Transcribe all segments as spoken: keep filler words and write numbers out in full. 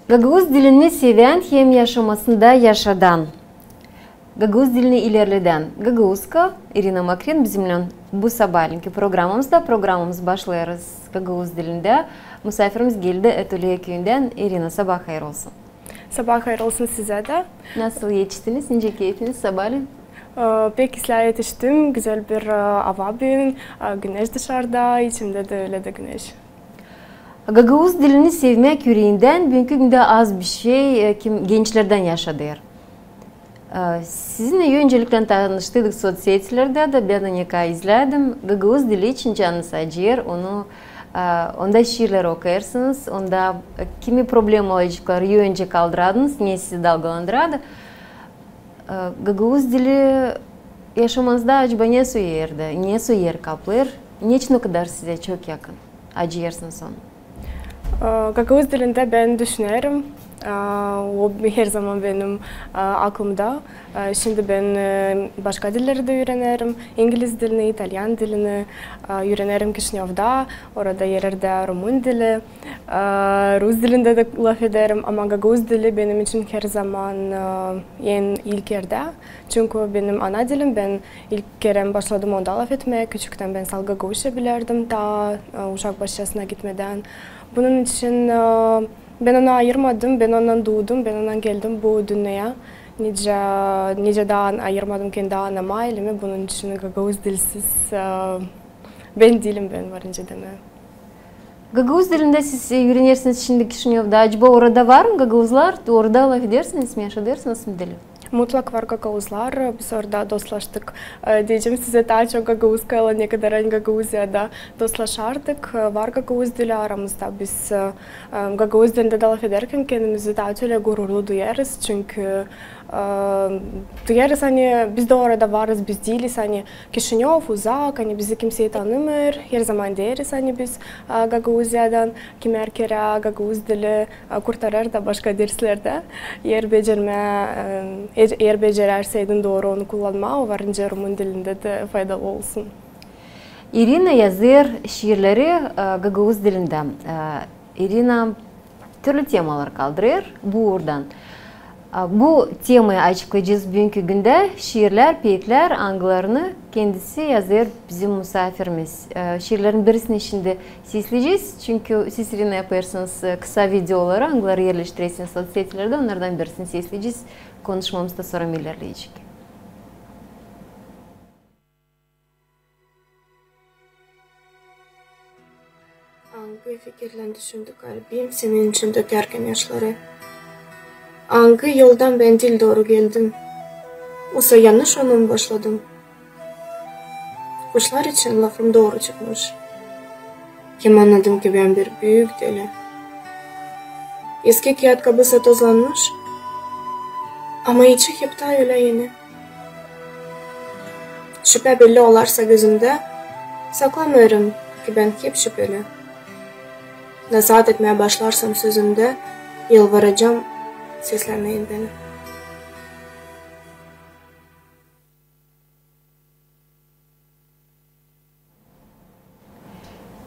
Gagauz dilini sevän hem yaşamasında yaşadan, gagauz dilini ilerledän gagauzka İrina Makrin bizimnän bu sabaalenki programamızda. Programamızı başlêêrız gagauz dilindä. Musaafirimiz geldi Etulye küüyündän. İrina, sabaa hayır olsun. Sabaa hayır olsun sizä dä. Nasıl etiştiniz? Nicä keyfiniz sabaaleen? E, pek islää etiştim. Gözäl bir, e, ava büün, e, güneş dışarda, içimdä dä ölä dä güneş. Gagauz dilini sevmäk üreendän büünkü gündä az bişey, e, kim gençlerdän yaşadêr. E, sizinnän önceliklän tanıştıydık sotsetilerdä dä, bän dä neçä izledim. Gagauz dili için canınız acıyêr, onu, e, onda şiirlär okuyêrsınız, onda, e, kimi problemaları öncä kaldırardınız, ne sizi dalgalandıradı. E, gagauz dili yaşamanızda acaba nesoy erdä, nesoy er kaplêêr, neçin o kadar sizä çok yakın, acıyêrsınız onu? E, gagauz dilindä bän düşünerim. E, o herzaman benim, e, aklımda. E, şindi bän, e, başka dilleri dä üürenerim. İngiliz dilini, italyan dilini, e, üürenerim Kişinövda, orada ererdä rumın dili. E, rus dilindä dä lafederim, ama gagauz dili benim için herzaman, e, en ilk erdä. Çünkü benim ana dilim, bän ilk kerä başladım onda lafetmää. Küçüktän bän salt gagauzça bilerdim, taa, e, uşak başçasına gitmedän. Bunun için, e, bän onu ayırmadım, bän ondan duudum, bän ondan geldim bu dünneyä. Nicä, nicä dä ayırmadım kendi anama, elimi, bunun için gagauz dilsiz, e, bän diilim, bän var nicä demää. Gagauz dilindä siz, e, üürenersiniz şindi Kişinövda. Acaba orada var mı gagauzlar? Orada lafedersiniz mi, yaşadêrsınız mı dili? Mutlak var gagauzlar, biz orada dostlaştık. E, deyecäm sizä, taa çok gagauzkaylan, ne kadar ani Gagauziyada dostlaşardık. E, var gagauz dili aramızda. Biz, e, e, gagauz dilindä dä lafederkän kendimizi taa ölä gururlu duyêrız. Çünkü, e, duyêrız, ani biz dä orada varız, biz diiliz, ani Kişinöv uzak, ani bizi kimsey tanımêêr, herzaman deeriz, ani biz, e, Gagauziyadan, kimär kerä gagauz dili, e, kurtarêr da başka derslerdä. Eer becermää, e, eer, eer becerärseydin dooru onu kullanmaa, o var nicä rumın dilindä dä faydalı olsun. İrina yazêr şiirleri, e, gagauz dilindä. E, İrina türlü temaları kaldırêr bu uurdan. A, bu temayı açıklayacez büünkü gündä. Şiirlär, peeklär, angılarını kendisi yazêr bizim musaafirimiz. E, şiirlerin birisini şindi sesleyecez, çünkü siz, İrina, yapêrsınız, e, kısa videoları, angıları erleştirersiniz sotsetilerdä, onnardan birisini sesleyecez, konuşmamız da sora ilerleyecek. Angı fikirlän düşündü kalbim senin için dökärkän yaşları? Angı yoldan bän diil dooru geldim? Osa yannış onu mu başladım? Kuşlar için lafım dooru çıkmış. Hem annadım ki, bän bir büük deli. Eski kiyat kabısı tozlanmış, ama içi hep taa ölä eni. Şüpä belli olarsa gözümdä, saklamêêrım ki, bän hep şüpeli. Nazaat etmää başlarsam sözümdä, yalvaracam, seslämeyin beni.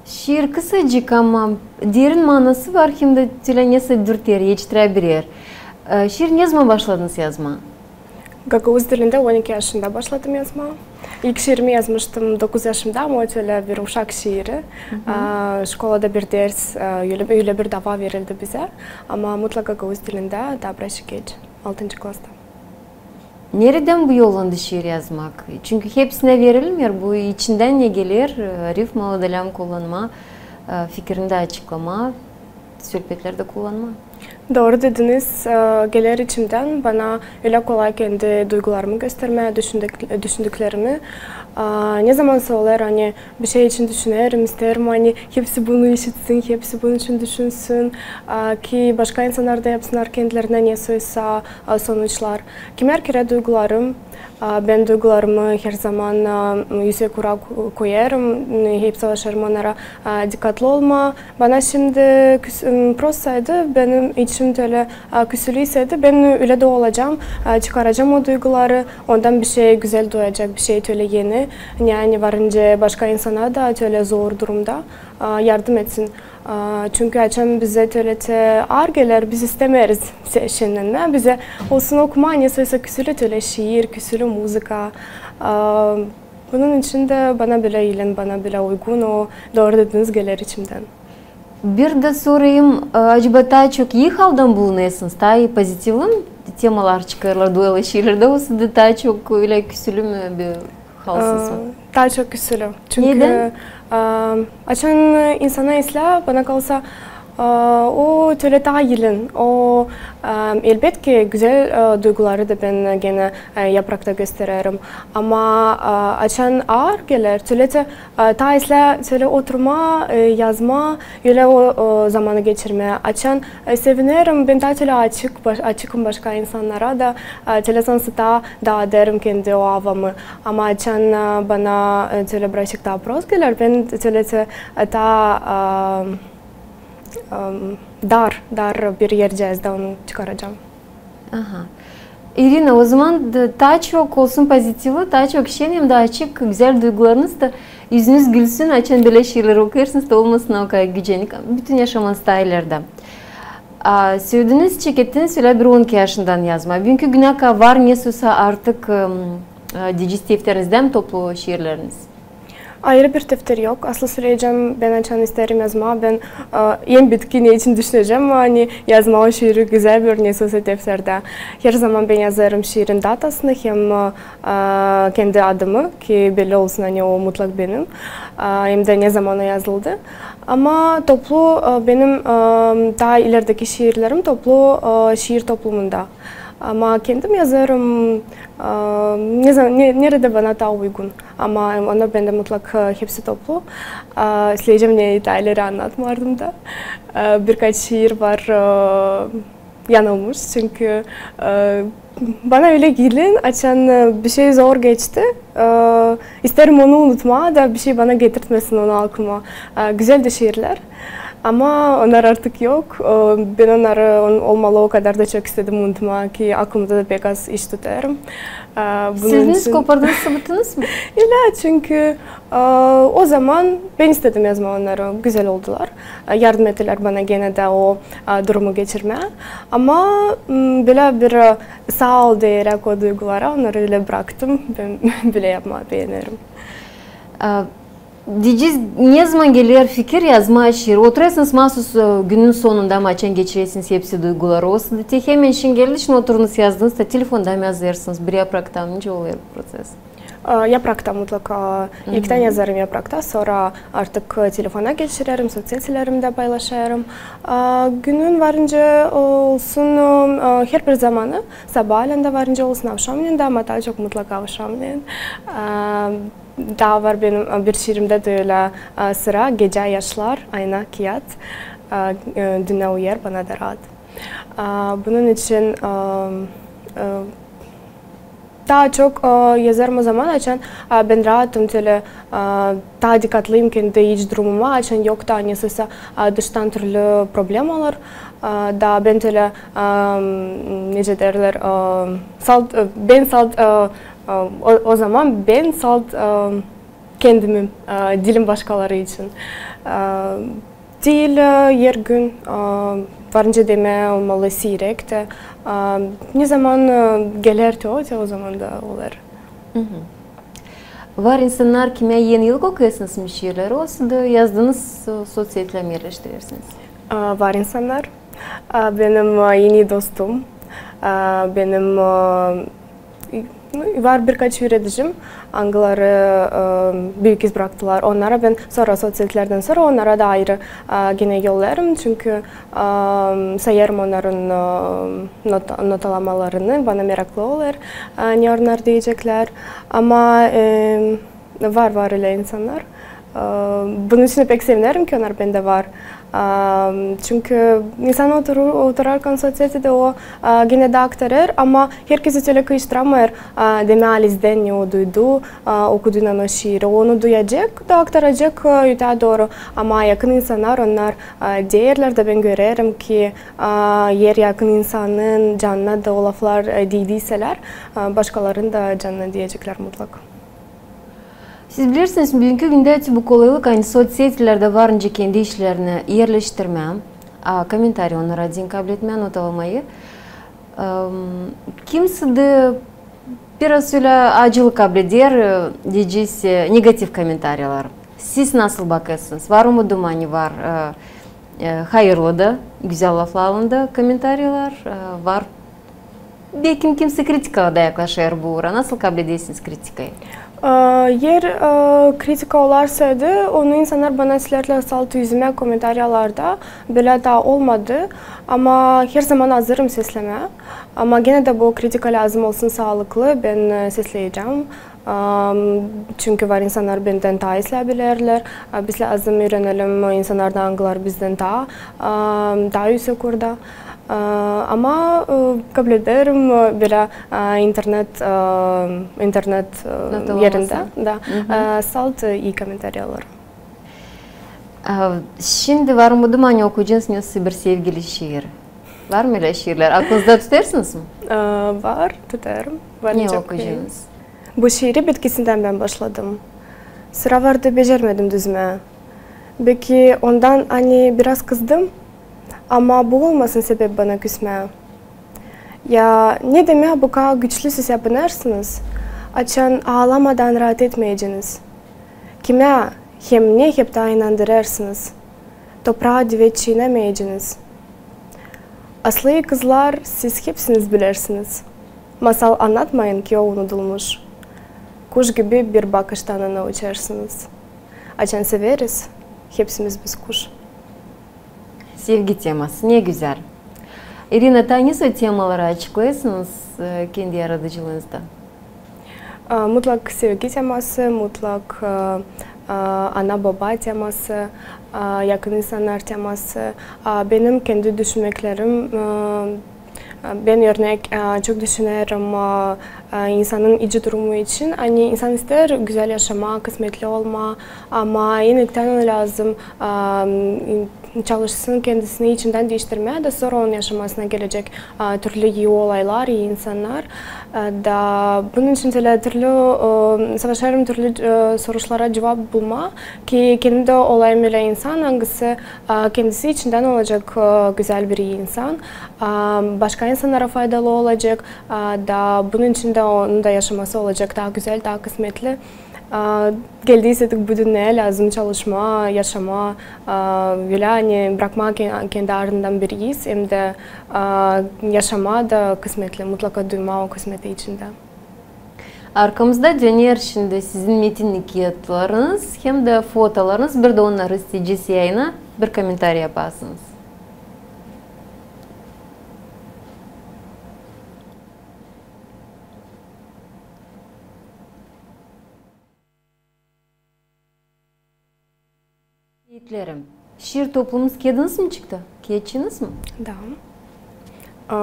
Şiir kısacık, ama derin manası var, hem dä tölä nesä dürter, etiştirä birer. E, şiir ne zaman başladınız yazmaa? Gagauz dilindä on iki yaşımda başladım yazmaa. İlk şiirimi yazmıştım dokuz yaşımda, ama o tölä bir uşak şiiri. Hı hı. A, şkolada bir ders, a, ölä, ölä bir dava verildi bizä. Ama mutlak gagauz dilindä, da braşikeç, altıncı klasta. Neredän bu yollandı şiir yazmak? Çünkü hepsinä verilmeer, bu içindän ne geler, e, rifmalı dilän kullanmaa, e, fikirindä açıklamaa, sölpetlerdä kullanmaa. Dooru dediniz, e, geler içimdän, bana ölä kolay kendi duygularımı göstermää, düşündük-, düşündüklerimi. A, ne zamansa olêr, ani bir şey için düşünerim, isteerim, ani hepsi bunu işitsin, hepsi bunun için düşünsün, a, ki başka insannar da yapsınnar kendilerinä ne soysa, a, sonuçlar. Kimär kerä duygularım, a, bän duygularımı herzaman, a, üüsek ura ko-, koyêrım, hep savaşêrım onnara, a, dikkatlı olmaa. Bana şindi küs-, m, prosta idi, benim içim tölä, a, küsülü isedi, bän ölä dä olacam, a, çıkaracam o duyguları, ondan bir şey gözäl duyacek, bir şey tölä eni, ani var nicä başka insana da tölä zor durumda, a, yardım etsin. Aa, çünkü açan bizä tölä te aar geler, biz istämeeriz se-, şenlenmää. Bizä olsun okumaa, nesoysa küsülü tölä şiir, küsülü muzıka. Aa, bunun için dä bana bölä ilin, bana bölä uygun, o dooru dediniz, geler içimdän. Bir dä sorayım, e, acaba taa çok ii haldan bulunêrsınız, taa ii pozitivli temalar çıkêrlar, duyêrlar şiirlerdä, osa da taa çok ölä küsülü mü bir halsınız mı? Aa, taa çok küsülü. Çünkü, neden? Aa, açan insana islää, bana kalsa, aa, o tölä taa ilin. O, aa, elbetki, gözäl, aa, duyguları da bän genä, aa, yaprakta göstererim. Ama, aa, açan aar geler, tölä te, aa, taa islää tölä oturmaa, e, yazmaa, ölä o, o zamanı geçirmää. Açan, e, sevinerim, bän taa tölä açık, baş-, açıkım başka insannara da, aa, tölä sansın taa, taa deerim kendi o avamı. Ama açan, e, bana, e, tölä birazçık taa prost geler, bän tölä te, e, taa, e, e, dar, dar bir ercääzdä onu çıkaracam. Aha. İrina, o zaman d-, taa çok olsun pozitivli, taa çok şen hem dä açık, gözäl duygularınız da, üzünüz gülsün, açan bölä şiirleri okuyêrsınız da, olmasın o kadar gücenik, bütün yaşamanız taa ilerdä. A, sölediiniz, çekettiniz ölä bir on iki yaşından yazmaa. Büünkü günä kadar var nesoysa artık, em, e, dicil defterinizdä mi toplu şiirleriniz? Ayırı bir defter yok. Aslı söleyecäm, bän açan isteerim yazmaa, bän, e, en bitki ne için düşünecäm, ani yazmaa o şiiri gözäl bir nesoysa defterdä. Herzaman bän yazêrım şiirin datasını hem, e, kendi adımı, ki belli olsun, ani o mutlak benim, e, hem dä ne zaman o yazıldı. Ama toplu, e, benim, e, taa ilerdeki şiirlerim toplu, e, şiir toplumunda. Ama kendim yazêrım, e, ne za-, ne-, neredä bana taa uygun. Ama, em, onnar bendä mutlak, e, hepsi toplu. E, isleyecäm ne taa ileri annatmaa ardımda. E, birkaç şiir var, e, yanılmış, çünkü, e, bana ölä geler, açan, e, bir şey zor geçti, e, isteerim onu unutmaa da bir şey bana getirtmesin onu aklıma. E, gözäl dä şiirlär. Ama onnar artık yok. E, bän onnarı on-, olmalı o kadar da çok istedim unutmaa, ki aklımda da pek az iş tutêrım. E, bunun için... Sildiniz, kopardınız, sıvıttınız mı? Ölä, çünkü, e, o zaman bän istedim yazmaa onnarı, gözäl oldular. E, yardım ettilär bana genä dä o, e, durumu geçirmää. Ama, m, bölä bir, e, saa ol deyerek o duygulara onnarı ölä braktım. Bän bölä yapmaa beenerim. E, Diyecez, ne zaman geler fikir yazmaa şiir? Oturêrsınız maasuz, e, günün sonunda, açan geçirersiniz hepsi duyguları. Osa da te hemen şindi geldi, şindi oturdunuz, yazdınız da telefonda mı yazêrsınız, bir yaprakta mı, nicä olêr bu proţes? E, yaprakta mutlaka. İlktän yazêrım yaprakta, sora artık, e, telefona geçirerim, soţsetilerdä paylaşêrım. E, günün varınca olsun, e, herbir zamanı, sabaalän dä varınca olsun, avşamneyin dä, ama taa çok mutlaka avşamneyin. E, Taa var benim, e, bir şiirimdä dä ölä, e, sıra: «Gecä yaşlar, ayna, kiyat, e, e, dünnä uyar, bana da raat». E, bunun için, e, e, taa çok, e, yazêrım o zaman, açan, e, bän raatım, tölä, e, taa dikkatlıyım kendi iç durumuma, açan yok taa nesoysa, e, dıştan türlü problemalar. E, da bän tölä, e, nicä deerlär, e, salt, e, bän salt, e, e, o, o zaman bän salt, e, kendimi, e, diilim başkaları için. E, diil, e, her gün, e, varınca demää olmalı siirek tä. E, ne zaman, e, geler te o, te o zaman da olêr. Var insannar, kimä Eni yıl okuyêrsınız mı şiirleri, osa da yazdınız, e, soţsetilä mi erleştirersiniz? E, var insannar. E, benim, e, en ii dostum, e, benim, e, var birkaç üüredicim, angıları, e, büük iz braktılar. Onnara bän sora, soţsetilerdän sora onnara da ayırı, e, genä yollêêrım, çünkü, e, sayêrım onnarın, e, not-, notalamalarını, bana meraklı olêr, e, ne onnar deyeceklär. Ama, e, var, var ölä insannar. E, bunun için pek sevinerim, ki onnar bendä var. E, çünkü insan oturur, oturarkan soţsetedä, o, e, genä dä aktarêr, ama herkezi tölä kıyıştıramêêr, e, demää alizdän ne o duydu, e, okuduunnan o şiiri. Onu duyacek da aktaracek, e, ötää dooru. Ama yakın insannar, onnar, e, deerlär da bän görerim, ki, e, eer yakın insanın canına da o laflar, e, diydiyselär, e, başkaların da canına diyeceklär mutlak. Siz bilersiniz, büünkü gündä bu kolaylık, ani soţsetilerdä var nicä kendi işlerini erleştirmää, a, komentariy onnara deyni kabletmää, notalamayı. Em, kimisi dä biraz ölä acılı kableder, e, deyecez, e, negativ komentariyalar. Siz nasıl bakêrsınız? Var umudum, ani var, e, e, hayırlı da, gözäl laflarlan da komentariyalar, e, var. Bekim kimisi kritikaylan da yaklaşêr bu uura. Nasıl kabledersiniz kritikayı? E, eer, e, kritika olarsa da, onu insannar bana söleerlär salt üzümä komentariyalarda. Bölä taa olmadı. Ama herzaman hazırım seslemää. Ama genä dä bu kritika lääzım olsun saalıklı, bän, e, sesleyecäm. Am, çünkü var insannar bendän taa islää bilerlär. A, biz lääzım üürenelim insannardan, angıları bizdän taa, am, taa üüsek uurda. A, ama, e, kablederim, e, bölä, e, internet, e, internet, e, erindä. Da. E, salt, e, ii komentariyalar. A, şindi var umudum, ani okuyacınız nesä bir sevgili şiir. Var mı ölä şiirlär? Aklınızda tutêrsınız mı? E, var, tutêrım. Var. Ne okuyacınız? Bu şiiri bitkisindän bän başladım. Sıra vardı, becermedim düzmää. Beki ondan, ani biraz kızdım, ama bu olmasın sebep bana küsmää. Ya ne demää bu kadar güçlü siz yapınêrsınız, açan aalamadan raat etmeyeceniz? Kimä hem ne hep taa inandırêrsınız? Topraa divet çiinemeyeceniz. Aslı kızlar, siz hepsiniz bilersiniz. Masal annatmayın, ki o unudulmuş. Kuş gibi bir bakıştan ona uçêrsınız. Açan severiz, hepsimiz biz kuş. Sevgi teması, ne gözäl. İrina, taa ne soy temaları açıklêêrsınız, e, kendi yaradıcılıınızda? A, mutlak sevgi teması, mutlak, a, a, ana-boba teması, a, yakın insannar teması. A, benim kendi düşünmeklerim, a, a, bän örnek, a, çok düşünerim, a, a, insanın iç durumu için. Ani insan isteer gözäl yaşamaa, kısmetli olmaa, ama en ilktän ona lääzım, a, in-, çalışsın kendisini içindän diiştirmää, da sora onun yaşamasına gelecek, a, türlü ii olaylar, ii insannar. A, da bunun için sälä türlü, e, savaşêrım türlü, e, soruşlara cuvap bulmaa, ki kendim dä olayım ölä insan, angısı, a, kendisi içindän olacek, e, gözäl bir ii insan, a, başka insannara faydalı olacek, a, da bunun için dä onun da yaşaması olacek taa gözäl, taa kısmetli. A, geldiysäk bu dünneyä, lääzım çalışmaa, yaşamaa, a, ölä, ani brakmaa ke-, kendi ardından bir iz, hem dä, a, yaşamaa da kısmetli, mutlaka duymaa o kısmeti içindä. Arkamızda döner şindi sizin metinni kiyatlarınız hem dä fotolarınız, bir dä onnarı isteyecez yayına, bir komentariy yapasınız. Yiitlerim. Şiir toplumunuz kendiniz mi çıktı? Kiyatçınız mı? Da. A,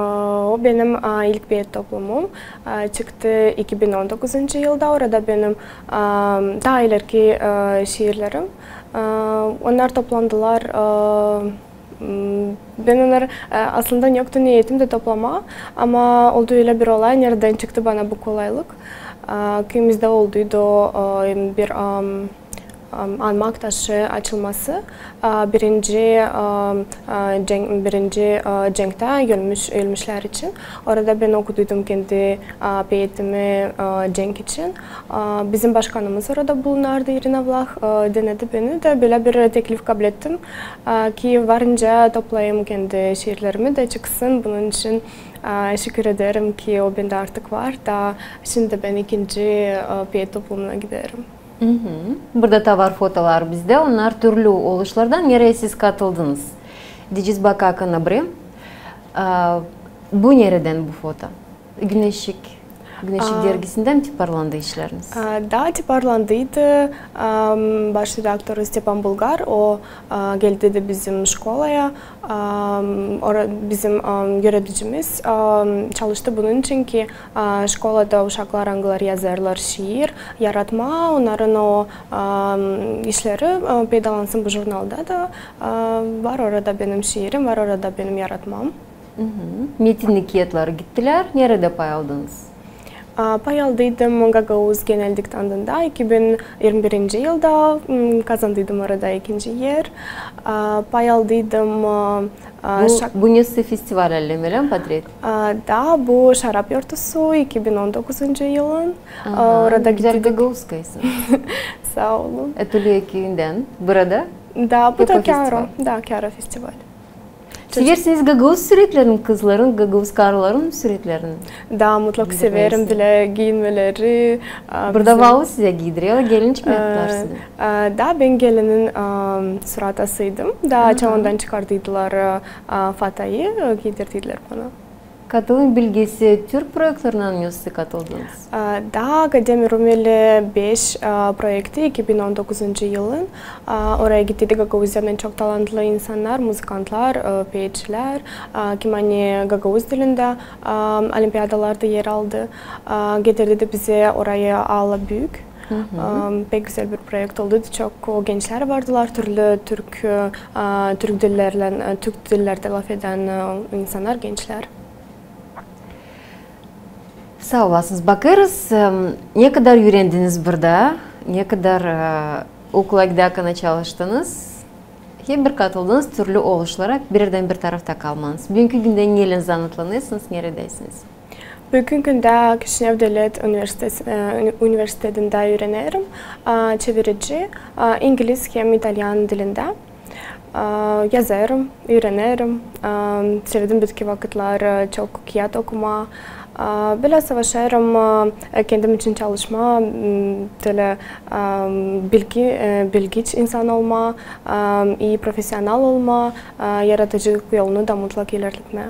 o benim, a, ilk peet toplumum. A, çıktı iki bin on dokuzuncu yılda. Orada benim, a, taa ilerki, a, şiirlerim. A, onnar toplandılar, a, M, bän onnarı, e, aslında yoktu niyetim dä toplamaa, ama oldu ölä bir olay, neredän çıktı bana bu kolaylık. E, küüyümüzdä olduydu, e, bir, am, am, anmak taşı açılması. E, birinci, am, e, cenk, birinci, e, cenktä ölmüş, ölmüşlär için. Orada bän okuduydum kendi, e, peetimi, e, cenk için. E, bizim başkanımız orada bulunardı, İrina Vlah, e, denedi beni dä, bölä bir teklif kablettim. A, ki varınca toplayım kendi şiirlerimi dä çıksın. Bunun için, a, şükür ederim, ki o bendä artık var. Da şindi bän ikinci, a, peet toplumuna giderim. Burada taa var fotolar bizdä. Onnar türlü oluşlardan, nereyä siz katıldınız. Dicizbaka Kanabre. A, bu neredän bu foto? Güneşik. Güneşik dergisindä mi tiparlandı işleriniz? A, da, tiparlandıydı. Am, baş redaktoru Stepan Bulgar, o, a, geldi dä bizim şkolaya. Am, ora-, bizim, am, yöneticimiz, am, çalıştı bunun için, ki, a, şkolada uşaklar, angıları yazêrlar şiir, yaratmaa, onnarın o, am, işleri, a, peydalansın bu jurnalda da, a, var orada benim şiirim, var orada benim yaratmam. Metinni kiyatları gittilär. Neredä pay aldınız? A, pay aldıydım Gagauz genel diktantında iki bin irmi birinci yılda, m, kazandıydım orada ikinci er. A, pay aldıydım, a, a, Bu, şak- bu nesä festival, alem, ölä mi, podrät? A, da, bu Şarap yortusu, iki bin on dokuzuncu yılın. Aha, orada güzel gittik. Gagauzkaysın. Saa olun. Etulya küüyündän, burada? Da, bu da Karo, da, Karo festival. Seversiniz gagauz süretlerini, kızların, gagauz karıların süretlerini? Da, mutlak severim, bilä giinmeleri. Burada vaalı sizä giidirerlär, gelinçik mi yaptılar sizä? Da, bän gelinin suratasıydım. Da, açan ondan çıkardıydılar fatayı, giidirdiydiler bana. Katılım bilgisi türk proektlerinnän mi katıldınız? Da, Akademiya Rumeli beş proekti iki bin on dokuzuncu yılın. Oraya gitti gagauziyadan çok talantlı insannar, muzıkantlar, peetçilär, kim ani gagauz dilindä olimpiadalarda er aldı. Getirdi dä bizä orayı Alla Büük. Pek gözäl bir proekt oldu. Çok gençlär vardılar, türlü türk, türk dillerlän, türk dillerdä lafedän insannar, gençlär. Saa olasınız. Bakêrız, ne kadar üürendiniz burada, ne kadar okula gidärkän çalıştınız, hem bir katıldınız türlü oluşlara, bir erdän bir tarafta kalmadınız. Büünkü gündä neylän zanaatlanêrsınız, neredäysiniz? Büünkü gündä Kişinöv devlet universitet-, universitetindä üürenerim, çevirici, ingiliz hem italyan dilindä. Yazêrım, üürenerim. Sevdim bitki vakıtları çok kiyat okumaa. Bölä savaşêrım kendim için çalışmaa, bölä bilgi, bilgiç insan olmaa, ii profesional olmaa, yaradıcılık yolunu da mutlak ilerletmää.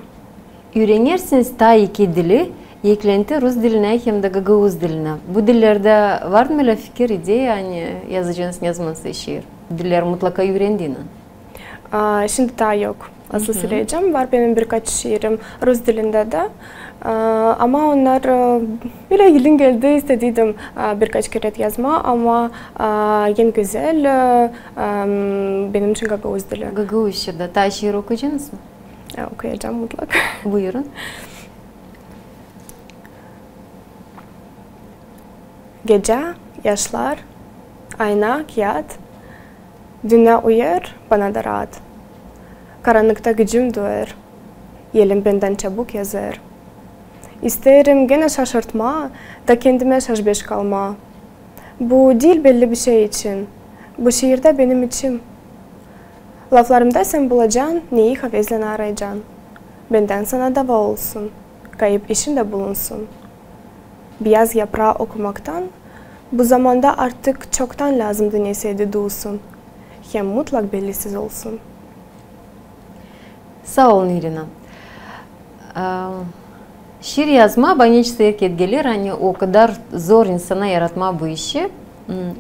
Üürenersiniz taa iki dili, eklenti rus dilinä hem dä gagauz dilinä. Bu dillerdä var mı ölä fikir, ideya, ani yazacênız nezamansa şiir? Diller mutlaka üürendiynän. Şindi taa yok. Asıl söleyecäm, var benim birkaç şiirim rus dilindä dä. Ama onnar bölä yılın geldi, istediydim birkaç kerä yazmaa, ama en gözäl benim için gagauz dili. Gagauzçada. Taa şiir okuyacênız mı? Okuyacam mutlak. Buyurun. Gecä, yaşlar, ayna, kiyat, dünnä uyur, bana da raat. Karannıkta gücüm duyur, elim bendän çabuk yazêr. İsteerim genä şaşırtmaa, da kendimä şaşbeş kalmaa. Bu diil belli bir şey için, bu şiirdä benim içim. Laflarımda sän bulacan, neyi havezlän araycan. Bendän sana dava olsun, kayıp işin dä bulunsun. Biyaz yapraa okumaktan bu zamanda artık çoktan lääzımdı neyseydi duulsun, hem mutlak bellisiz olsun. Saa olun, İrina. Şiir yazmaa bana hiç sıyırk et geler, ani o kadar zor insana yaratmaa bu işi.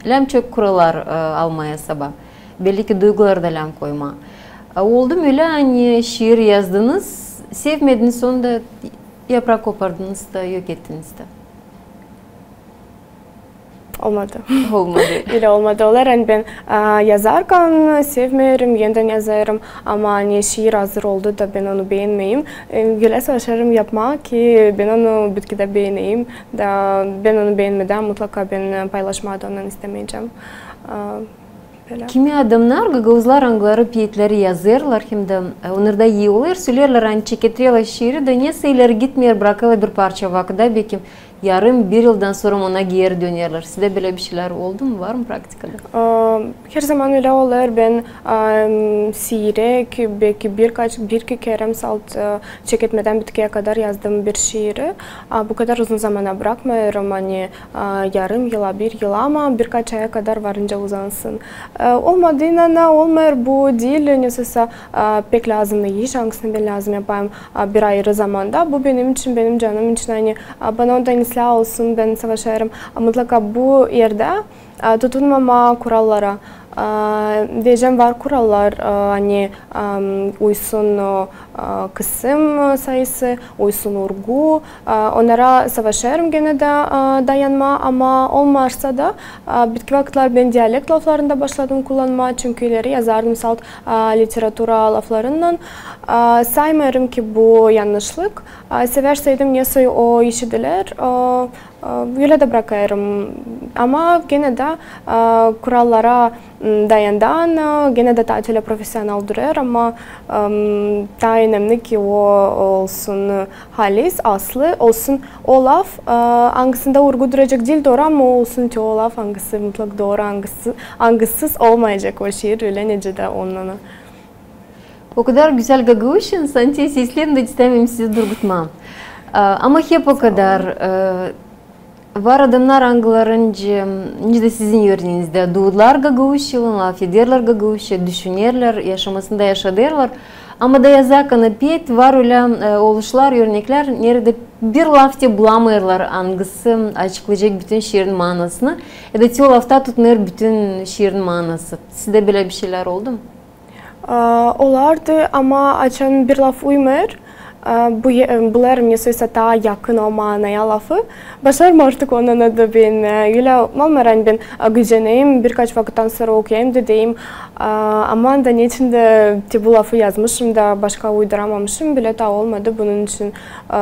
Lääm çok kurallar almaa esaba. Belli ki duyguları da lääm koymaa. Oldu mu ölä, ani şiir yazdınız, sevmediniz, onu da yaprak kopardınız da yok ettiniz dä? Olmadı. Olmadı. Ölä olmadı. Olar, ani bän yazarkan sevmeerim, enidän yazêrım. Ama ani şiir hazır oldu da bän onu beenmeyim, ölä savaşêrım yapmaa, ki bän onu bitkidä beeneyim. Da bän onu beenmedän mutlaka bän paylaşmaa da ondan istemeyecäm. Kimi adamnar, gagauzlar, angıları peetleri yazêrlar hem dä onnarda ii olêr, söleerlär, ani çeketerlär şiiri da neysä ileri gitmeer, brakêrlar bir parça vakıda, bekim yarım, bir yıldan sora ona geeri dönerlär. Sizdä bölä bir şeylär oldu mu, var mı praktikada? Herzaman ölä olêr. Bän siirek, bekim birkaç, bir-iki kerä salt çeketmedän bitkiyä kadar yazdım bir şiiri. Bu kadar uzun zamana brakmêêrım, ani yarım yıla, bir yıla, ama birkaç aya kadar varınca uzansın. Olmadıynan da olmêêr, bu diil neysä pek lääzımnı iş, angısını bän lääzım yapayım bir ayırı zamanda. Bu benim için, benim canım için, ani bana ondan islää olsun, bän savaşêrım mutlaka bu erdä tutunmamaa kurallara. Deyecäm, var kurallar, ani uysun e, kısım sayısı, olsun urgu. E, onnara savaşêrım genä dä, e, dayanmaa, ama olmasa da, e, bitki vakıtlar bän dialekt laflarında başladım kullanmaa, çünkü ileri yazardım salt, e, literatura laflarınnan. E, saymêêrım, ki bu yannışlık. E, severseydim, nesoy o işidilär, e, e, ölä dä brakêrım. Ama genä dä, e, kurallara m, dayandan, e, genä dä taa tölä profesional durêr, ama, em, taa önemli, ki o olsun halis, aslı, olsun o laf, e, angısında urgu duracek diil dooru, ama olsun te o laf, angısı mutlak dooru, angısı, angısız olmayacek o şiir, ölä nicä dä onunnan. O kadar gözäl gagauzçanız, ani seslerim dä istämeerim sizi durgutmaa. E, ama hep o kadar, e, var adamnar, angıları nicä, nicä dä sizin örneenizdä, duudular gagauzçalıını, lafederlär gagauzça, düşünerlär, yaşamasında yaşadêrlar. Ama da yazık, ani pek var ölä, e, oluşlar, örneklär, neredä bir laf te bulamêêrlar, angısı açıklayacek bütün şiirin maanasını, ya da te o lafta tutulêr bütün şiirin maanası. Sizdä bölä bir şeylär oldu mu? E, olardı, ama açan bir laf uymêêr, e, bu, e, bulêrım nesoysa taa yakın o maanaya lafı, başlarım artık onunnan da bän, e, ölä olêr, ani bän, e, güceneyim, birkaç vakıttan sora okuyayım da deyim, e, aman da neçin dä te bu lafı yazmışım da başka uyduramamışım, bölä taa olmadı, bunun için, e,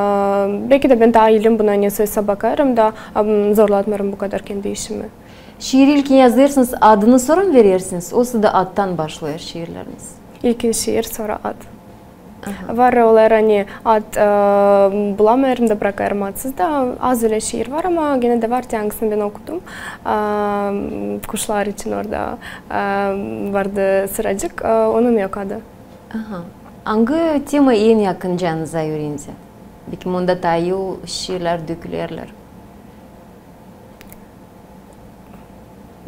beki dä bän taa ilim buna nesoysa bakêrım da, em, zorlatmêêrım bu kadar kendi işimi. Şiiri ilkin yazêrsınız, adını sora mı verersiniz? Osa da adtan başlêêr şiirleriniz? İlkin şiir, sora ad. Aha. Var olêr, ani ad, e, bulamêêrım da brakêrım adsız da, az ölä şiir var, ama genä dä var te, angısını bän okudum. E, kuşlar için orada, e, vardı sıracık, e, onun yok adı. Aha. Angı tema en yakın canınıza, üreenizi? Beki onda taa şiirlär dökülerlär.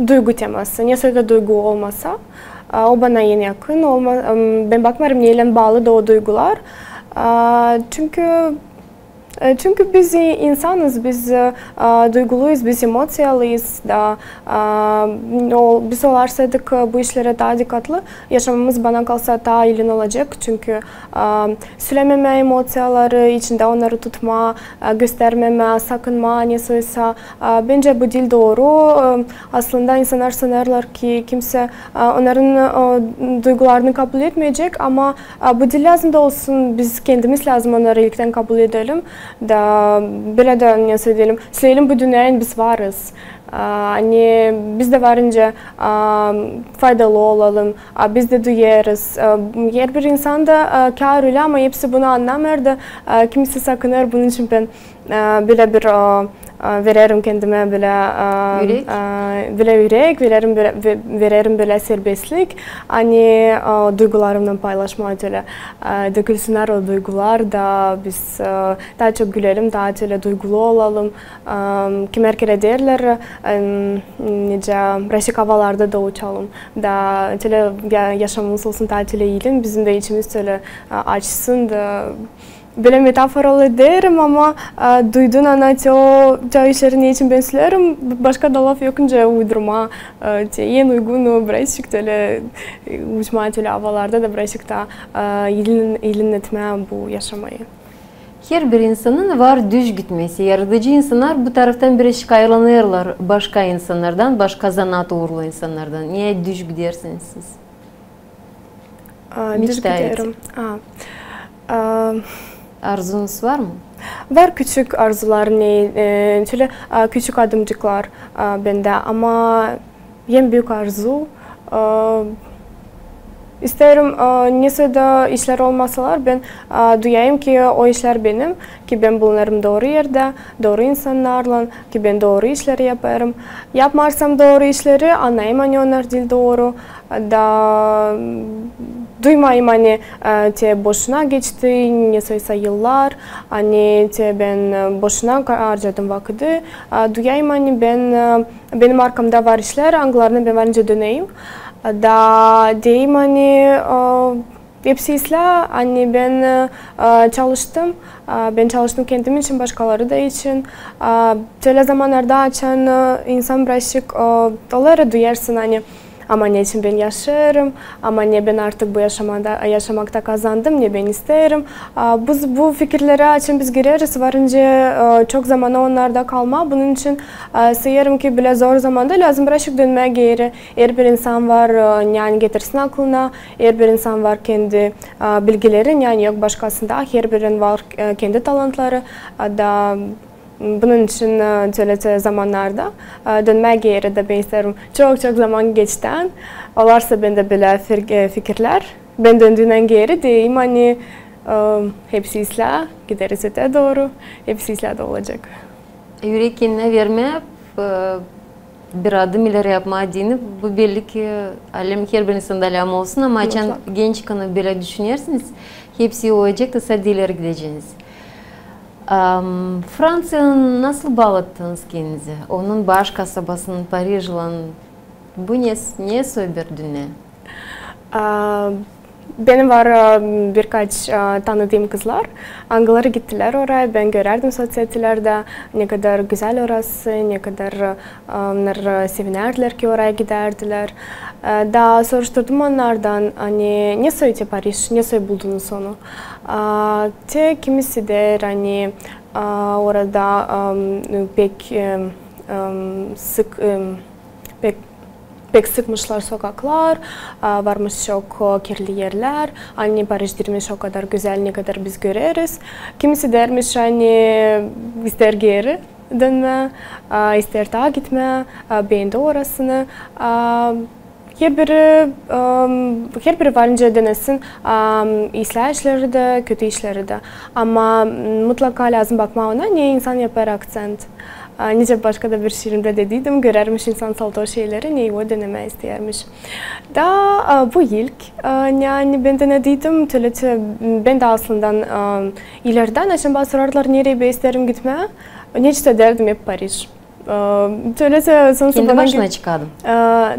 Duygu teması. Nesoy da duygu olmasa, e, o bana en yakın. Olma-, em, bän bakmêêrım, neylän baalı da o duygular. E, çünkü, e, çünkü biz i-, insanız, biz, e, duyguluyuz, biz emoţiyalıyız da, e, o, biz olarsaydık, e, bu işlerä taa dikkatlı, yaşamamız, bana kalsa, taa ilin olacek, çünkü, e, sölememää emoţiyaları, içindä onnarı tutmaa, e, göstermemää, sakınmaa nesoysa. E, bencä bu diil dooru. E, aslında insannar sanêrlar, ki kimsä, e, onnarın, e, duygularını kabul etmeyecek, ama, e, bu diil lääzım da olsun, biz kendimiz lääzım onnarı ilktän kabul edelim. Da bölä dä, nesoy deyelim, söleyelim bu dünneyin biz varız. A, ani biz dä varınca, a, faydalı olalım, a, biz dä duyêrız. A, herbir insan da, a, kär ölä, ama hepsi bunu annamêêr da, a, kimisi sakınêr. Bunun için bän, a, bölä bir, a, a, vererim kendimä bölä, a, ürek, a, bölä ürek, vererim bölä, ve-, vererim bölä serbestlik, ani, a, duygularımnan paylaşmaa ölä, a, dökülsünnär o duygular da biz, a, taa çok gülelim, taa ölä duygulu olalım. Am, kimer kerä deerlär, em, nicä, brassik avalarda da uçalım. Da ölä ya-, yaşamamız olsun taa ölä ilin, bizim dä içimiz ölä, a, açsın da. Bölä metafora deerim, ama, a, duydun, ana, te o, te o işleri neçin bän söleerim, b-, başka da laf yok, nicä uydurmaa, a, te en uygun, o, brassik ölä, e, uçmaa ölä avalarda da brassik taa, a, ilin-, ilin etmää bu yaşamayı. Herbir insanın var düz gitmesi. Yaradıcı insannar bu taraftan birazcık ayırlanêrlar başka insannardan, başka zanaat uurlu insannardan. Neä düz gidersiniz siz? A, düz giderim. A, a, arzunuz var mı? Var küçük arzular, ne, e, şölä, a, küçük adımcıklar, a, bendä, ama en büük arzu, e, isteerim, e, nesoy da işlär olmasalar, bän, e, duyayım, ki o işlär benim, ki bän bulunêrım dooru erdä, dooru insannarlan, ki bän dooru işleri yapêrım. Yapmêêrsam dooru işleri, annayım, ani onnar diil dooru, da duymayım, ani, e, te boşuna geçti nesoysa yıllar, ani te bän, e, boşuna ka-, harcadım vakıdı. E, duyayım, ani bän, e, benim arkamda var işlär, angılarına bän var nicä döneyim. Da deyim, ani, e, hepsi islää, ani bän, e, çalıştım, e, bän çalıştım kendim için, başkaları da için. E, şölä zamannarda, açan, e, insan birazcık, e, olêr, duyêrsın, ani, Ama neçin bän yaşêêrım, ama ne bän artık bu yaşamakta kazandım, ne bän isteerim. Bu fikirlerä açan biz gireriz, varınca çok zamanı onnarda kalmaa. Bunun için sayêrım ki, bölä zor zamanda lääzım birazcık dönmää geeri. Herbir insan var, ne getirsin aklına, herbir insan var kendi bilgileri, ne yok başkasında, herbirinin var kendi talantları. Da bunun için tölä zamannarda dönmää geeri. Da bän isteerim, çok-çok zaman geçtän olarsa bendä bölä fikirlär, bän döndüynän geeri deyim, ani hepsi islää, gideriz ötää dooru, hepsi islää da olacek. Ürek kendinä vermää, bir adım ileri yapmaa deyni, bu belli ki, alem, herbir insanda alem olsun, ama açan genç kanı bölä düşünersiniz, hepsi olacek da sade ileri gideceniz. Franţiyanın nasıl baalattıınız kendinizi? Onun baş kasabasının, Parijlan, bu ne soy bir dünnä? Benim var birkaç tanıdığım kızlar, angıları gittilär oraya. Bän görärdim sotsettilerdä, ne kadar gözäl orası, ne kadar onnar sevinärdilär ki, oraya gidärdilär. Da soruşturdum onnardan, ani ne soy te Parij, ne soy buldunuz onu? Te kimisi deer, ani orada pek sık, pek pek sıkmışlar sokaklar, varmış çok kirli erlär, ani Parij diilmiş o kadar gözäl, ne kadar biz göreriz. Kimisi deermiş, ani isteer geeri dönmää, isteer taa gitmää, beendi orasını. Herbiri, herbiri varınca denesin islää işleri dä, kötü işleri dä. Ama mutlaka lääzım bakmaa ona, ne insan yapêr akţent. Nicä başka da bir şiirimdä dediydim, görärmiş insan salto şeyleri, ne o denemää isteermiş. Da bu ilk, ne ani bän denediydim, tölä te bän dä aslında ilerdän, açan bana sorardılar, nereyi bän isteerim gitmää, neçin dä deerdim hep Parij. Tölä te... Kendi başına çıkardım.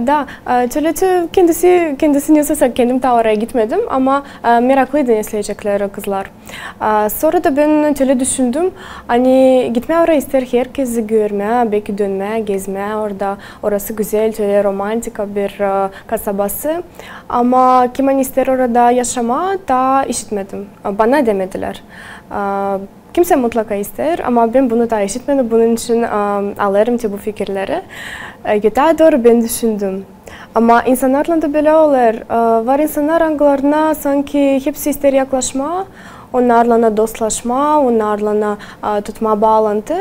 Da, tölä te kendisi, kendisi ne soysa, kendim taa oraya gitmedim, ama meraklıydı, ne sölecekler kızlar. Sora da bän tölä düşündüm, ani gitmää oraya isteer herkezi görmää, beki dönmää, gezmää orada. Orası gözäl, tölä romantika bir kasabası. Ama kim ani isteer orada yaşamaa, taa işitmedim. Bana demedilär. Kimsä mutlaka isteer, ama bän bunu taa işitmedim, bunun için alêrım te bu fikirleri. Ötää dooru bän düşündüm. Ama insannarlan da bölä olêr. Var insannar, angılarına sanki hepsi isteer yaklaşmaa, onnarlan dostlaşmaa, onnarlan tutmaa baalantı.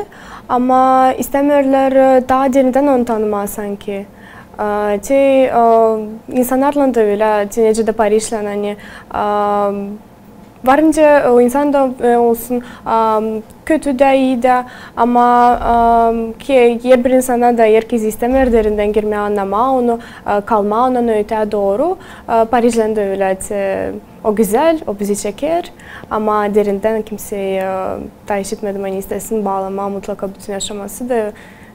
Ama istämeerlär taa derindän onu tanımaa sanki. Te insannarlan da ölä, te nicä dä Parijlän, ani varınca o insan da olsun kötü dä, ii dä, ama ki herbir insana da herkezi istämeer derindän girmää, annamaa onu, kalmaa onunnan ötää dooru. Parijlän dä ölä, te o gözäl, o bizi çeker, ama derindän kimsey, taa işitmedim, ani istesin baalamaa mutlaka bütün yaşaması da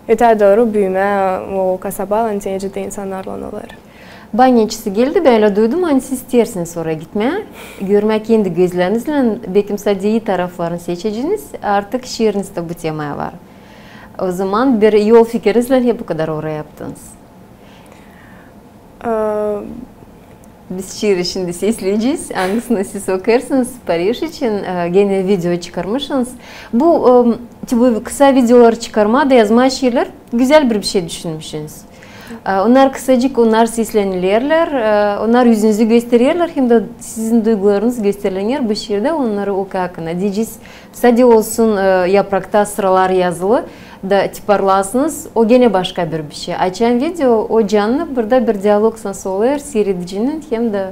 ötää dooru, büümää o kasabaylan, te nicä dä insannarlan olêr. Bana neçin geldi, bän ölä duydum, ani siz isteersiniz oraya gitmää, görmää kendi gözlerinizlän, bekim sade ii taraflarını seçeceniz, artık şiiriniz dä bu temaya var. O zaman bir yol fikiriniz ile hep bu kadar oraya yaptınız. Biz şiiri şindi sesleyecez, angısını siz okêrsınız Parij için, genä video çıkarmışsınız. Bu, te bu kısa videoları çıkarmaa da yazmaa şiirlär, gözäl bir bişey düşünmüşsünüz. Onnar kısacık, onnar seslenilerlär, onnar üzünüzü göstererlär, hem dä sizin duygularınız gösterilenär bu şiirdä, onnarı okuyarkan. Deyecez, sade olsun yaprakta sıralar yazılı da tiparlasınız, o genä başka bir bişey. Açan video, o cannı, burada bir dialog nasıl olêr siiredicinin hem dä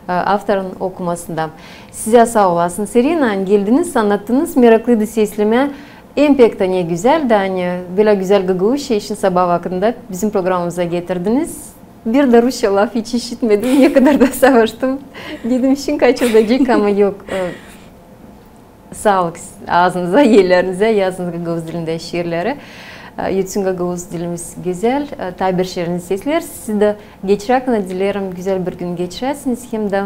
avtorun okumasında. Sizä saa olasınız, Sirina, ani geldiniz, annattınız, meraklıydı seslemää. Hem pek dä ne gözäl, da ani bölä gözäl gagauz şiirini sabaa vakıdında bizim programamıza getirdiniz. Bir dä rusça laf hiç işitmedim, ne kadar da savaştım. Dedim, şindi kaçıracek, ama yok. Saalık aazınıza, ellerinizä, yazınız gagauz dilindä şiirleri. Bütün gagauz dilimiz gözäl, taa bir şiirini sesleriz. Siz dä geçirärkan dilerim, gözäl bir gün geçiräsiniz, hem dä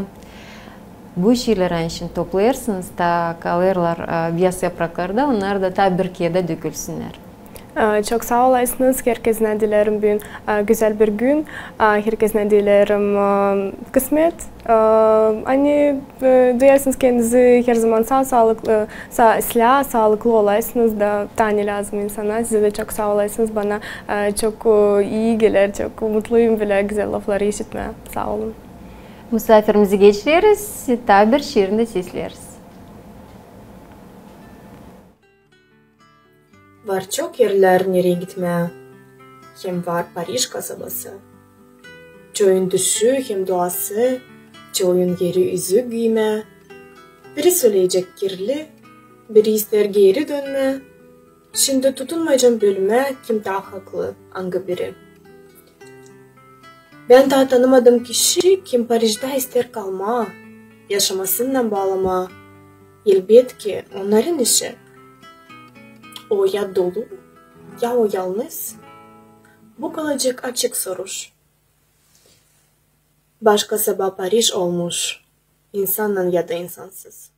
bu şiirleri ani şindi toplêêrsınız, taa kalêrlar biyaz yapraklarda, onnar da taa bir kerä dökülsünnär. E, çok saa olasınız. Herkezinä dilerim büün, e, gözäl bir gün. E, herkezinä dilerim, e, kısmet. E, ani, e, duyasınız kendinizi her zaman saa saalıklı, saa, islää, saalıklı olasınız da taa ne lääzım insana. Sizä dä çok saa olasınız. Bana, e, çok, e, ii geler, çok mutluyum bölä gözäl lafları işitmää. Saa olun. Musaafirimizi geçireriz, taa bir şiirindä seslereriz. Var çok erlär, nereyi gitmää, hem var Parij kasabası. Çoyun düşü hem duası, çoyun geri üzük giymää. Biri söleyecek kirli, biri isteer geri dönmää. Şindi tutunmayacam bölmää, kim taa haklı, angı biri. Bän taa tanımadım kişi, kim Parijdä isteer kalmaa, yaşamasınnan baalamaa. Elbetki, onnarın işi. O ya dolu, ya o yalnız. Bu kalacek açık soruş. Baş kasaba Parij olmuş, insannan ya da insansız.